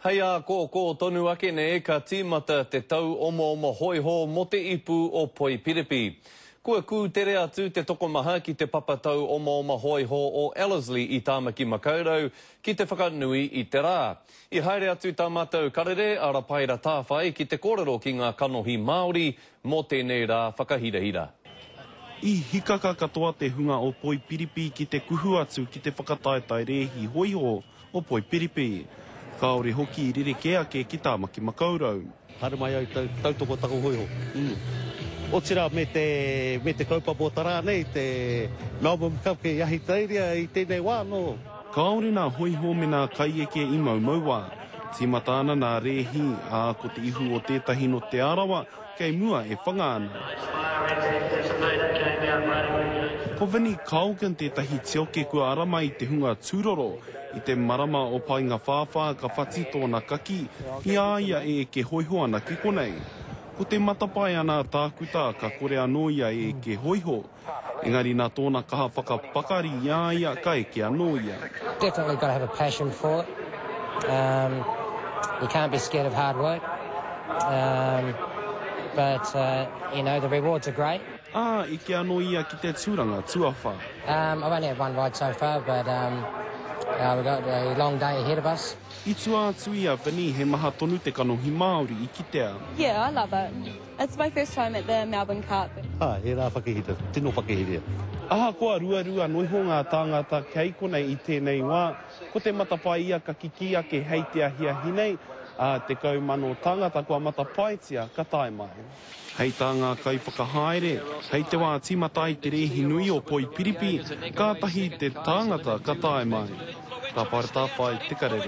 Hei ā kōkō tonu ake nei ka tīmata te tau omaoma hōiho mō te ipu o Poipiripi. Kua kūtere atu te tokomaha ki te papa tau omaoma hōiho o Ellerslie i Tāmaki Makaurau ki te whakanui i te rā. I haere atu tā mātou karere a Rapaira Tāwhai ki te kōrero ki ngā kanohi Māori mō tēnei rā whakahirahira. I hikaka katoa te hunga o Poipiripi ki te kuhu atu ki te whakataetae rēhi hōiho o Poipiripi. Kāore hoki i rerekē ake ki Tāmaki Makaurau. Haere mai au tautoko taku hoiho. Otirā me te, me te kaupapa o ta rā nei, te Melbourne Cup kei Ahitereiria i tēnei wā anō. Kāore nā hoiho me nā kaieke i moumouā. Tīmata ana nā rēhi, ā, ko te ihu o tētahi nō Te Arawa kei mua e whanga ana. Ko Vinnie Colgan tētahi tioke kua ara mai i te hunga tūroro. I te marama o Paengawhāwhā ka whati tōna kaki i a ia e eke hōiho ana ki konei. Ko te matapae ana a Tākuta ka kore anō ia e eke hōiho, engari nā tōna kaha whakapakari i a ia ka eke anō ia. Definitely got to have a passion for it. Um, you can't be scared of hard work. Um, but, uh, you know, the rewards are great. Ā, eke anō ia ki te tūranga tuawhā. Um, I've only had one ride so far, but um, uh, we've got a long day ahead of us. I tua atu i a Vinnie, he maha tonu te kanohi Māori i kitea. Yeah, I love it. It's my first time at the Melbourne Cup. Ā, he rā whakahira, tino whakahira. Ahakoa ruarua noa iho ngā tāngata kei konei i tēnei wā, ko te matapae ia ka kikī ake hei te ahiahi nei, ā, 10,000 tāngata kua matapaetia ka tae mai. Hei tā ngā kaiwhakahaere, hei te wā tīmata ai te rēhi nui o Poipiripi, kātahi te tāngata ka tae mai. Tāwhai Tāwhai Te Karere.